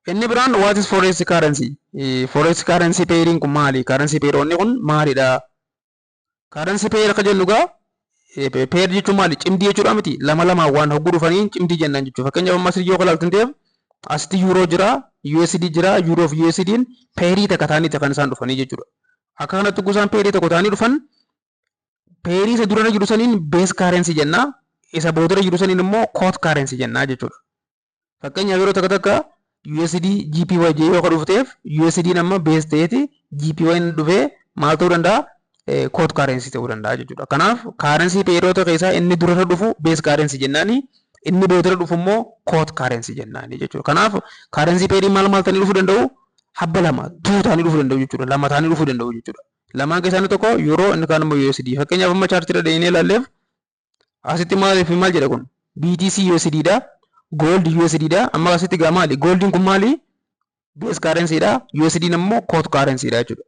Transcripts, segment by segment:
Inni biraan, what is forex currency? Forex currency pairiin kun maali? Currency pairoonni kun maalidha? Currency pair akka jennu gaa, pair jechuun maali? Cimdii jechuudha miti? Lama lamaan waan hogguu dhufanii cimdii jennaan jechuudha. Fakkeenyaaf, amma asii yoo ilaaltan ta'eef, asitti yuuroo jira, USD jira, yuuroo fi USD'n pairii takka ta'aniiti kan isaan dhufanii jechuudha. Akka kanatti gosaan pairii tokko ta'anii dhufan, pairii isa durarra jiru saniin base currency jenna. Isa boodarra jiru saniin immoo quote currency jenna jechuudha. Fakkeenyaaf, yeroo takka takka USD JPY yoo ka dhufteef, USD amma base ta'eeti JPY dhufee maal ta'uu danda'a? Quote currency ta'uu danda'a jechuudha. Kanaaf currency pairoota keessaa inni durarra dhufu base currency jennaani, inni boodarra dhufu immoo quote currency jennaani jechuudha. Kanaaf currency pairii maal maal ta'anii dhufuu danda'u? Habba lama tuu ta'anii dhufuu danda'u jechuudha. Lama ta'anii dhufuu danda'u jechuudha. Lamaan keessaa inni tokko yeroo inni kaan immoo USD. Fakkeenyaaf, amma chartiirra deemnee ilaalleef, asitti maaliif maal jedha kun? BTC USD dha. Gold USD dha. Amma asitti gaa maali? Goldiin kun maali? Base currency dha. USD immoo quote currency dha jechuudha.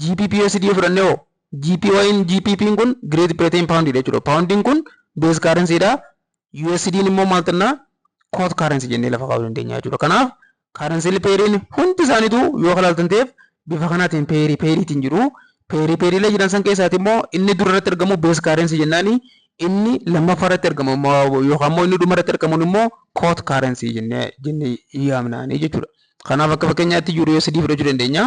GBP USD yoo fudhannee hoo, JPY, GBP kun Great Britain Pound dha jechuudha. Poundiin kun base currency dha. USD immoo maal ta'na? Quote currency jennee lafa kaa'uu dandeenya jechuudha. Kanaaf currency pairiin hundi isaaniitu yoo ilaaltan ta'eef bifa kanaatiin pairii pairiitiin jiru. Pairii pairiilee jiran san keessaati immoo inni dura irratti argamu base currency jennaani, inni lammaffaa irratti argamu yookaan immoo inni dhuma irratti argamu immoo quote currency jennee yaamnaani jechuudha. Kanaaf akka fakkeenyaatti euro USD fudhachuu dandeenya.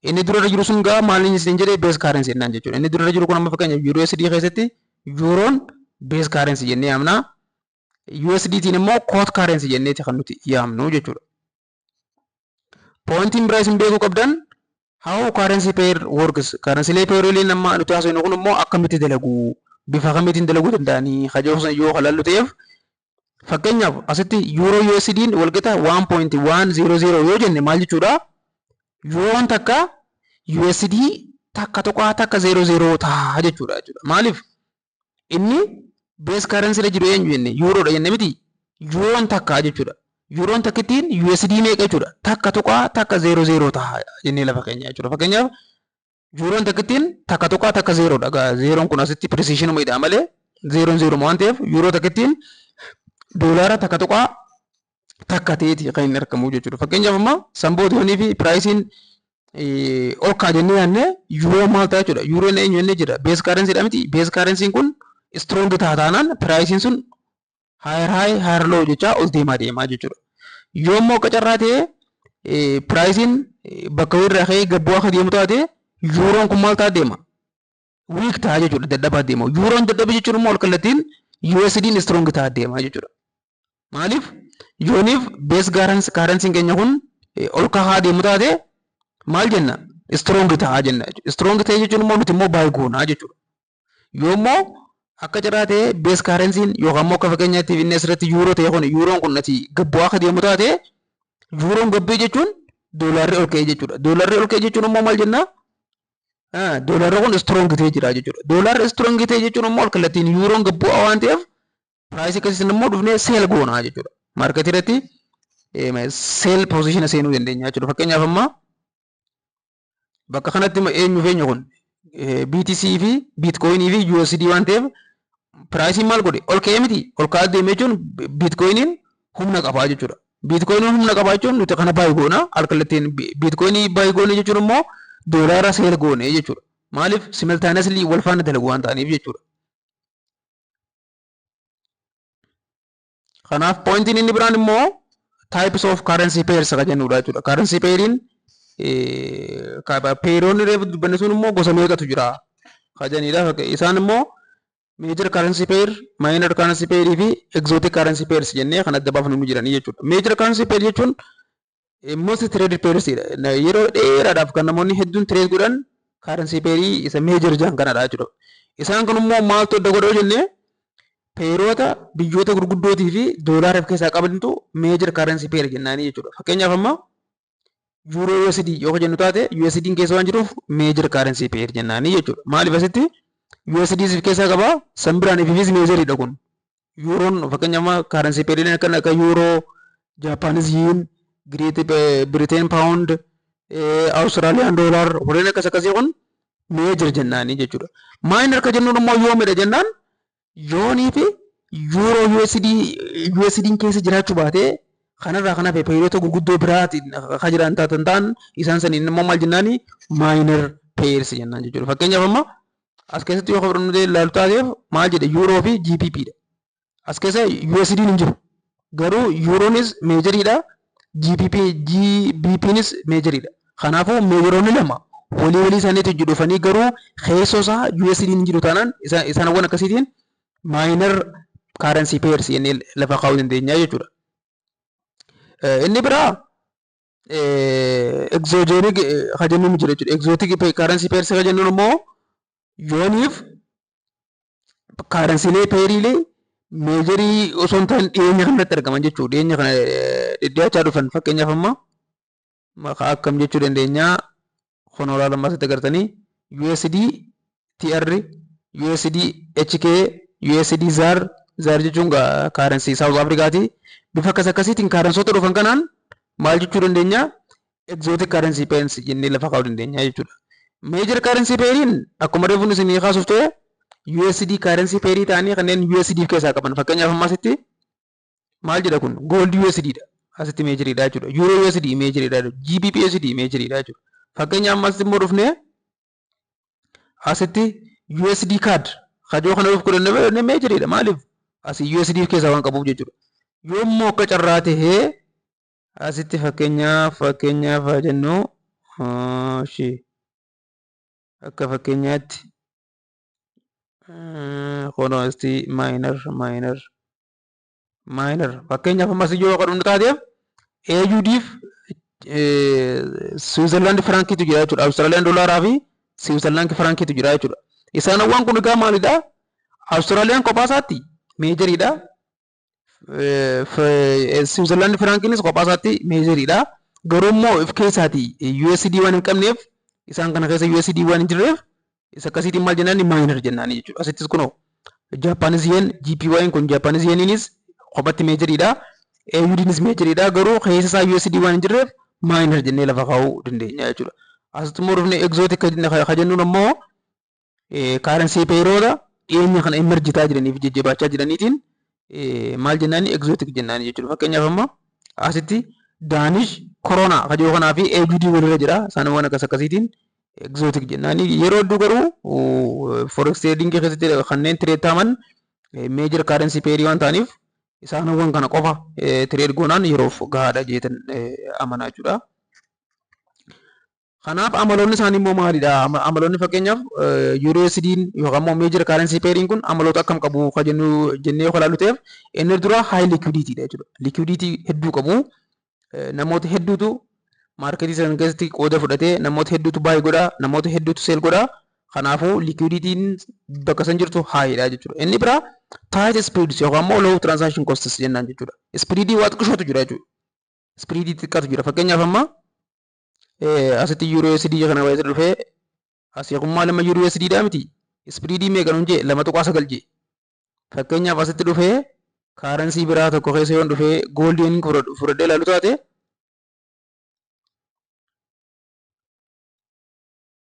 Inni dura irra jiru sun gaa maaliin isin jedhee base currency jennaan jechuudha. Inni dura irra jiru kun amma fakkeenyaaf euro USD keessatti yuuroon base currency jennee yaamna. USDtiin immoo quote currency jenneeti kan nuti yaamnu jechuudha. Pointiin biraa isin beekuu qabdan, how currency pair works. Currency pairileen amma nuti haasofnu kun immoo akkamitti dalagu, bifa kamiitiin dalaguu danda'anii hajoo yoo halallu ta'eef, fakkeenyaaf asitti euro USD'n walqixa 1.100 yoo jenne maal jechuudha? Yuuroon takka USD 1.100 ta'a jechuudha. Maaliif? Inni base currency irra jiru eenyu jenne? Yuuroodha jenne miti? Yuuroon takka jechuudha. Yuuroon takkittiin USD meeqa jechuudha? 1.100 ta'a jennee lafa keenya jechuudha. Fakkeenyaaf, yuuroon takkittiin 1.10dha. Zeeroon kun asitti precision dha malee zeeroon zeeroma waan ta'eef, yuuroo takkittiin doolaara 1.1 ta'eeti kan inni argamu jechuudha. Fakkeenyaaf, amma sanbootoonii fi priceiin ol ka'a jennee yaadne, yuuroo maal ta'a jechuudha? Yuuroon eenyu jennee jira? Base currency dha miti? Base currencyn kun strong ta'a taanaan priceiin sun higher high, higher low jechaa ol deemaa deemaa jechuudha. Yoo immoo akka carraa ta'e priceiin bakka irraa ka'ee gad bu'aa akka deemu taate, yuuroon kun maal ta'a deema? Weak ta'a jechuudha, dadhabaa deema. Yuuroon dadhabe jechuun immoo ol kallattiin USD'n strong ta'a deema jechuudha. Maaliif? Yooniif base currencyn keenya kun ol kahaa deemu taate maal jenna? Strong ta'a jenna jechuudha. Strong ta'e jechuun immoo nuti immoo buy goonaa jechuudha. Yoo immoo akka carraa ta'e base currencyn yookaan immoo akka fakkeenyaatti inni asirratti yuuroo ta'e kun, yuuroon kun ati gad bu'aa akka deemu taate, yuuroon gabbee jechuun doolaarri ol ka'e jechuudha. Doolaarri ol ka'e jechuun immoo maal jennaa? Doolaarri kun strong ta'ee jira jechuudha. Doolaarri strong ta'e jechuun immoo ol kallattiin yuuroon gad bu'aa waan ta'eef, priceii akkasiin immoo dhufnee sell goonaa jechuudha. Marketii irratti sell positiona seenuu dandeenya jechuudha. Fakkeenyaaf, amma bakka kanatti eenyu fi eenyu kun? BTC fi Bitcoinii fi USD waan ta'eef, priceiin maal godhe? Ol ka'ee miti? Ol ka'aa deemee jechuun Bitcoiniin humna qabaa jechuudha. Bitcoiniin humna qabaa jechuun nuti kana buy goona. Alkallattiin Bitcoinii buy goone jechuun immoo doolaara sell goone jechuudha. Maaliif? Simultaneously wal faana dalagu waan ta'aniif jechuudha. Kanaaf pointiin inni biraan immoo types of currency pairs kan jennudha jechuudha. Currency pairiin, pairoonni reefu dubbanne sun immoo gosa meeqatu jira kan jedhanidha. Isaan immoo major currency pair, minor currency pair fi exotic currency pairs jennee kan adda baafnu jiranii jechuudha. Major currency pair jechuun most traded pairs dha. Yeroo dheeraadhaaf kan namoonni hedduun trade godhan currency pairii isa major jedhan kanadha jechuudha. Isaan kun immoo maaltu adda godhoo jennee, pairoota biyyoota gurguddootii fi doolaara of keessaa qabantu major currency pair jennaanii jechuudha. Fakkeenyaaf, amma euro USD yoo jennu taate, USD keessa waan jiruuf major currency pair jennaanii jechuudha. Maaliif? Asitti USD of keessaa qaba, san biraan ififis majoridha kun. Yuuroon fakkeenyaaf amma currency pairiin akka akka euro, Japanese yen, Great Britain pound, Australian dollar, warreen akkas akkasii kun major jennaanii jechuudha. Minor ka jennuun immoo yoomidha jennaan, yoonii fi euro USD USD'n keessa jiraachuu baatee Kanarraa kan hafe pairoota gurguddoo biraatiin kan jiran taatan ta'an isaan saniin immoo maal jennaani? Minor pairs jennaan jechuudha. Fakkeenyaaf, amma as keessatti yoo fudhannu ilaalu taateef, maal jedhe? Yuuroo fi GBP dha. As keessa USD hin jiru. Garuu yuuroonis majoriidha. GBP GBPnis majoriidha. Kanaafuu majoroonni lama walii walii isaaniitti hojii dhufanii garuu keessoo isaa USD hin jiru taanaan, isaanawwan akkasiitiin minor currency pairs jennee lafa kaa'uu dandeenya jechuudha. Inni biraa exotic kan jennuun jira jechuudha. Exotic currency pairs kan jennuun immoo yooniif currencylee pairiilee majorii osoo hin taane dhiyeenya kanatti argaman jechuudha. Dhiyeenya kana dhidhiyaachaa dhufan. Fakkeenyaaf, amma maqaa akkam jechuu dandeenya? Kun olaa asitti agartanii USD TR, USD HK, USD ZAR. ZAR jechuun currency South Africaati. Bifa akkas akkasiitiin currencyoota dhufan kanaan maal jechuu dandeenya? Exotic currency pairs jennee lafa kaa'uu dandeenya jechuudha. Major currency pairiin akkuma reefu isinii kaasuuf ta'e, USD currency pairii ta'anii kanneen USD keessaa qaban. Fakkeenyaaf, amma asitti maal jedha? Kun gold USD dha. Asitti majoriidha jechuudha. Euro USD majoriidha jechuudha. GBP USD majoriidha jechuudha. Fakkeenyaaf, amma asitti immoo dhufnee asitti USD CAD kajoo kana dhufu kudhan majoriidha. Maaliif? Asii USD keessaa waan qabuuf jechuudha. Yoommoo akka carraa tahee asitti fakkeenyaaf haa jennu, akka fakkeenyaatti kunoo asitti minor, minor, minor. Fakkeenyaaf, ammas yoo kadhumnu taateef, AUDf Switzerland frankiitu jira jechuudha. Awustiraaliyaan doolaaraa fi Switzerland frankiitu jira jechuudha. Isaanowwan kun egaa maalidha? Awustiraaliyaan kophaa isaatti majoriidha. Switzerland frankiinis kophaa isaatti majoriidha. Garuu immoo if keessaati USD waan hin qabneef, isaan kana keessa USD waan hin jirreef, isa akkasiitiin maal jennaan? Minor jennaan jechuudha. Asittis kunoo Japanese yen JPY kun, Japanese yeniinis kophatti majoriidha. AUDnis majoriidha. Garuu keessa isaa USD waan hin jirreef minor jennee lafa kaa'uu dandeenya jechuudha. Asitti immoo dhufnee exotic ka jennuun ammoo currency pairoota dhiyeenya kana emerge ta'aa jiraniif jajjabaachaa jiraniitiin maal jennaani? Exotic jennaani jechuudha. Fakkeenyaaf, amma asitti Danish krona ka jiru kanaa fi AUD walirra jira. Isaanowwan akkas akkasiitiin exotic jennaani. Yeroo hedduu garuu forex trading keessatti kanneen trade ta'aman major currency pairii waan ta'aniif, isaanowwan kana qofa trade goonaan yeroof gahaadha jeetan amanaa jechuudha. Kanaaf amaloonni isaanii immoo maalidha? Amaloonni fakkeenyaaf USD'n yookaan immoo major currency pairiin kun amaloota akkam qabu ka jennu jennee yoo ilaallu ta'eef, inni dura high liquidity dha jechuudha. Liquidity hedduu qabu. Namoota hedduutu marketii sana keessatti qooda fudhatee, namoota hedduutu buy godha, namoota hedduutu sell godha. Kanaafuu liquidityn bakka san jirtu highdha jechuudha. Inni biraa tight spreads yookaan immoo low transaction costs jennaan jechuudha. Spreadii waa xiqqishootu jira jechuudha. Spreadii xiqqaatu jira. Fakkeenyaaf, amma asitti Euro USD kana baay'ee dhufee, asii kun maal amma Euro USD dha miti. Spreadii meeqa nuun jee? 2.9 jee. Fakkeenyaaf, asitti dhufee currency biraa tokko keessa yoon dhufee gold fudhadhee ilaalu taate,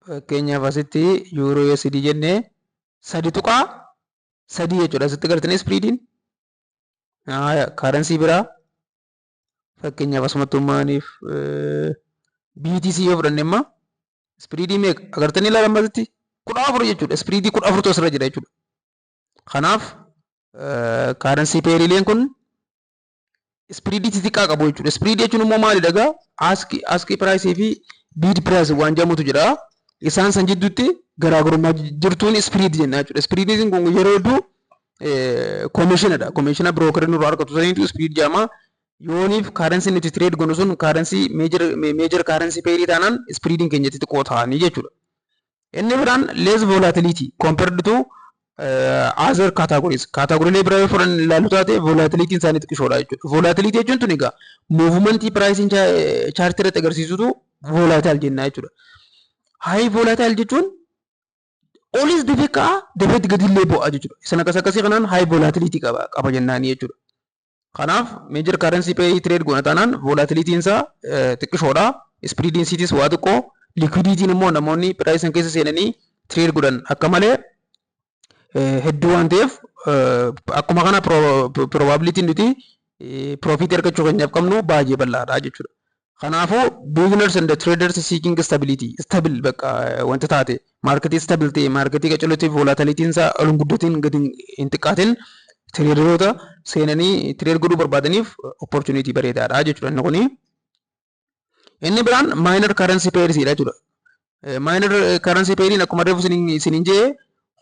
fakkeenyaaf asitti Euro USD jennee, 3.3 jechuudha. Asitti gartanii spreadiin. Currency biraa fakkeenyaaf asumatti maaniif BTC yoo fudhanne, immoo spreadii meeqa agartanii ilaalan? Asitti 14 jechuudha. Spreadii 14tu asirra jira jechuudha. Kanaaf currency pairiileen kun spreadii xixiqqaa qabu jechuudha. Spreadii jechuun immoo maalidha egaa? Ask priceii fi bid price waan jedhamutu jira. Isaan san jidduutti garaagarummaa jirtuun spread jenna jechuudha. Spreadiin kun yeroo hedduu commissionadha. Commissiona brokerii nurraa argatu saniitu spread jedhama. Yooniif currency nuti trade goonu sun currency major currency pairii taanaan, spreadiin keenya xixiqqoo ta'anii jechuudha. Inni biraan less volatility compared to other categories. Categorylee biraa yoo fudhan ilaallu taate, volatilityn isaanii xiqqishoodha jechuudha. Volatility jechuun tun egaa movementii priceiin chartii irratti agarsiisutu volatile jenna jechuudha. High volatile jechuun olis dafee ka'a, dafee gadillee bu'a jechuudha. Isan akkas akkasii kanaan high volatility qaba jennaanii jechuudha. Kanaaf major currency pair trade goona taanaan volatilityn isaa xiqqishoodha. Spreadiin isiitis waa xiqqoo. Liquidityn immoo namoonni price san keessa seenanii trade godhan akka malee hedduu waan ta'eef, akkuma kana probabilityn nuti Profitii argachuu keenyaaf qabnu baay'ee bal'aadha jechuudha. Kanaafuu beginners and traders seeking stability, stable bakka wanta taate, marketii stable ta'e, marketii qacarootii, volatilityn isaa ol hin guddatin, gadi hin xiqqaatin, traderoota seenanii trade godhuu barbaadaniif opportunity bareedaadha jechuudha inni kuni. Inni biraan minor currency pairs dha jechuudha. Minor currency pairiin akkuma reefu isiniin jee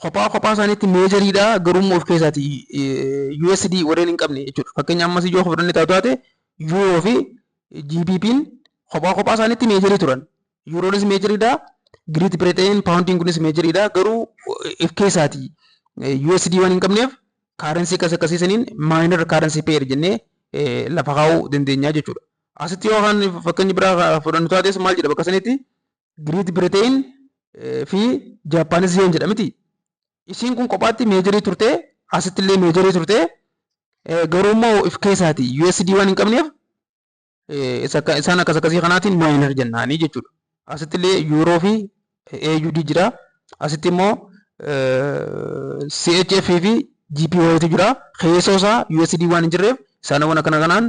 kophaa kophaa isaaniitti majoriidha, garuu of keessaati USD warreen hin qabne jechuudha. Fakkeenya ammas yoo fudhanne taatu taate, Euro fi GBP'n kophaa kophaa isaaniitti majorii turan. Euroonis majoriidha. Great Britain poundiin kunis majoriidha, garuu of keessaati USD waan hin qabneef currency akkas akkasiisaniin minor currency pair jennee lafa kaa'uu dandeenya jechuudha. Asitti yoo kan fakkeenyi biraa fudhannu taates maal jedha bakka sanitti? Great Britain fi Japanese yen jedha miti. Isiin kun kophaatti majorii turte, asitti illee majorii turte, garuu immoo of keessaati USD waan hin qabneef isaan akkas akkasii kanaatiin minor jennaanii jechuudha. Asitti illee Euro fi AUD jira. Asitti immoo CHF fi JPY jira. Keessoo isaa USD waan hin jirreef isaanowwan akkana kanaan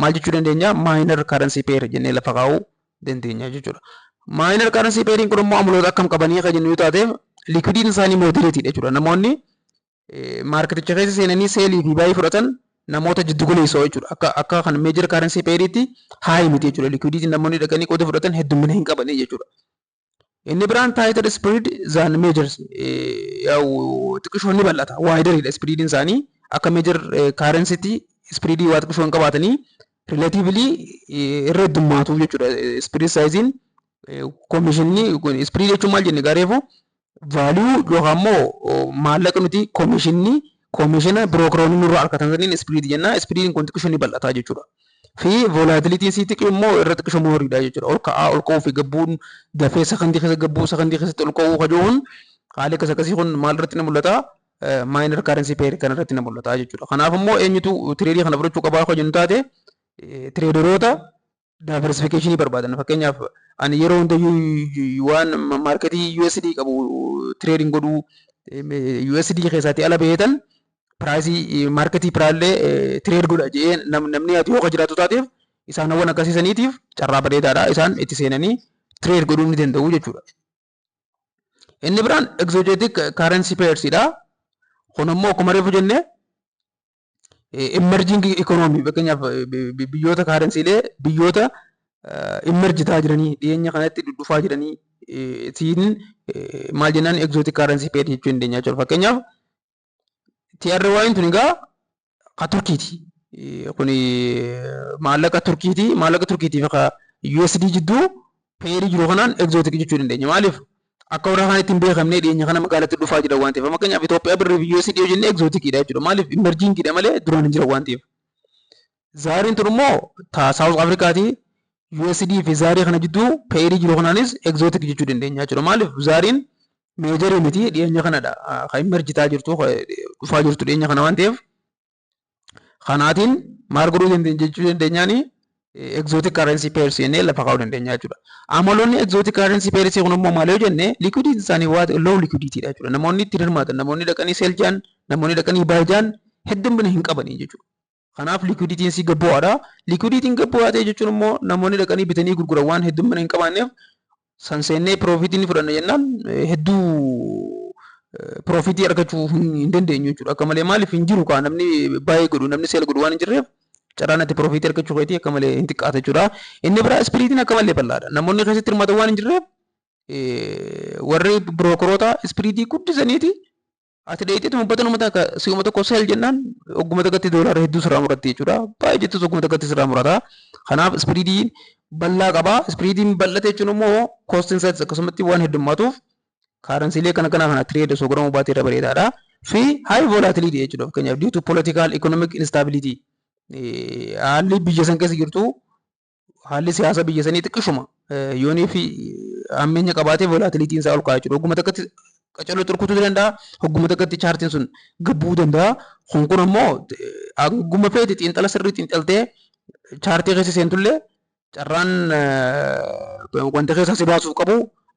maal jechuu dandeenya? Minor currency pair jennee lafa kaa'uu dandeenya jechuudha. Minor currency pairiin kun immoo amaloota akkam qabanii kan jennu yoo taateef, liquidityn isaanii moderateiidha jechuudha. Namoonni marketicha keessa seenanii sellii fi buyii fudhatan namoota jiddu galeessoo jechuudha. Akka kan major currency pairiitti high miti jechuudha. Liquidityn namoonni dhaqanii qooda fudhatan heddummina hin qabanii jechuudha. Inni biraan tighter spread than majors, yaa'u xiqqishoo ni bal'ata. Wideriidha spreadiin isaanii. Akka major currencytti spreadii waa xiqqishoo hin qabaatanii, relatively irra heddummaatu jechuudha. Spread sizeiin commissionni, spread jechuun maal jenne gareefu? Value yookaan immoo maallaqa nuti commissionni, commissiona brokeroonni nurraa argatan saniin spread jenna. Spreadiin kun xiqqishoo ni bal'ata jechuudha. Fi volatilityn isii xiqqoo immoo irra xiqqishoo moreiidha jechuudha. Ol ka'aa ol ka'uu fi gabbuun dafee sakandii keessa gabbuu, sakandii keessatti ol ka'uu kajoon haalli akkas akkasii kun maal irratti ni mul'ata? Minor currency pair kana irratti ni mul'ata jechuudha. Kanaaf immoo eenyutu tradeii kana fudhachuu qabaa kan jennu taate, traderoota diversificationii barbaadan. Fakkeenyaaf ani yeroo hundayyuu waan marketii USD qabu trading godhuu, USD keessaatii ala baheetan priceii marketii biraallee trade godha jedhee namni ati yoo jiraatu taateef, isaanowwan akkasiisaniitiif carraa bareedaadha, isaan itti seenanii trade godhuu ni danda'u jechuudha. Inni biraan exotic currency pairsidha. Kun immoo akkuma reefu jennee emerging economy, fakkeenyaaf biyyoota currencylee biyyoota emerge ta'aa jiranii, dhiyeenya kanatti dhufaa jiranii tiin maal jennaan, exotic currency pair jechuu dandeenya jechuudha. Fakkeenyaaf TRY'n tun egaa ka Turkiiti. Kuni maallaqa Turkiiti. Maallaqa Turkiitii fi ka USD jidduu pairii jiru kanaan exotic jechuu dandeenya. Maaliif? Akka warra kanatti hin beekamne, dhiyeenya kana magaalatti dhufaa jira waan ta'eef. Fakkeenyaaf Itoophiyaa birrii fi USD yoo jenne exoticiidha jechuudha. Maaliif? Emergingiidha malee duraan hin jiran waan ta'eef. ZARiin tun immoo ta South Africaati. USD fi ZARii kana jidduu pairii jiru kanaanis exotic jechuu dandeenya jechuudha. Maaliif? ZARiin majorii miti, dhiyeenya kanadha. Kan emerge ta'aa jirtu, dhufaa jirtu dhiyeenya kana waan ta'eef. Kanaatiin maal godhuu dandeenya jechuu dandeenyaani? Exotic currency pairs jennee lafa kaa'uu dandeenya jechuudha. Amaloonni exotic currency pairs kun immoo maal yoo jenne, liquidity isaanii waa low liquidity dha jechuudha. Namoonni itti hirmaatan, namoonni dhaqanii sell jaan, namoonni dhaqanii buy jaan heddummina hin qabanii jechuudha. Kanaaf liquidityn isii gad bu'aadha. Liquidityn gad bu'aa ta'e jechuun immoo namoonni dhaqanii bitanii gurguran waan heddummina hin qabaanneef, san seennee profitii ni fudhanna jennaan hedduu profitii argachuu hin dandeenyu jechuudha. Akka malee, maaliif? Hin jiru kaa, namni buy godhu, namni sell godhu waan hin jirreef, carraan ati profitii argachuu keetii akka malee hin xiqqaata jechuudha. Inni biraa spreadiin akka malee bal'aadha. Namoonni keessatti hirmaatan waan hin jirreef, warri brokeroota spreadii guddisaniiti ati dheeyiteetu uffata takka si'uma tokko sell jennaan ogguma takkatti doolaara hedduu sirraa muratti jechuudha. Baay'ee jettus ogguma takkatti sirraa murata. Kanaaf spreadiin bal'aa qaba. Spreadiin bal'ate jechuun immoo costiin isaas akkasumatti waan heddummaatuuf, currencylee kana kana kana trade osoo godhamuu baatee irra bareedaadha. Fi high volatility jechuudha. Fakkeenyaaf due to political economic instability, haalli biyya san keessa jirtu, haalli siyaasa biyya sanii xiqqishuma yoonii fi hammeenya qabaatee volatilityn isaa ol ka'a jechuudha. Ogguma takkatti qacaroo xurkutuu danda'a. Hogguma takkatti chartiin sun gabbuu danda'a. Kun kun ammoo hogguma feete xiinxala sirrii xiinxaltee chartii keessa seentullee, carraan wanta keessaa si baasuuf qabu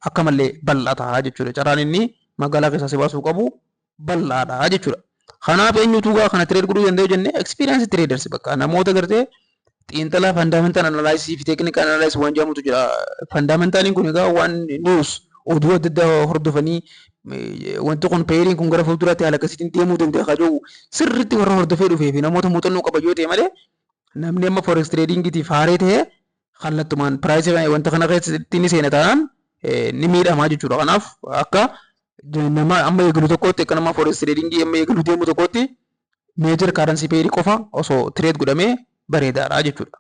akka malee bal'ataa jechuudha. Carraan inni magaalaa keessaa si baasuuf qabu bal'aadha jechuudha. Kanaaf eenyutu gaa kana trade godhuu danda'u jennee, experience traders, bakka namoota gartee xiinxalaa fundamental analysis fi technical analysis waan jedhamutu jira. Fundamentaliin kun egaa waan news, oduu adda addaa hordofanii, wanti kun, pairiin kun gara fuulduraatti haala akkasiitiin deemuu danda'a kan jiru sirriitti warra hordofee dhufee fi namoota muuxannoo qaban yoo ta'e malee, namni amma forex tradingitiif haaree ta'e kallattumaan price wanta kana keessatti ni seena taanaan ni miidhamaa jechuudha. Kanaaf akka nama amma eegalu tokkotti, akka nama forex tradingii amma eegalu deemu tokkotti, major currency pairii qofa osoo trade godhamee bareedaadha jechuudha.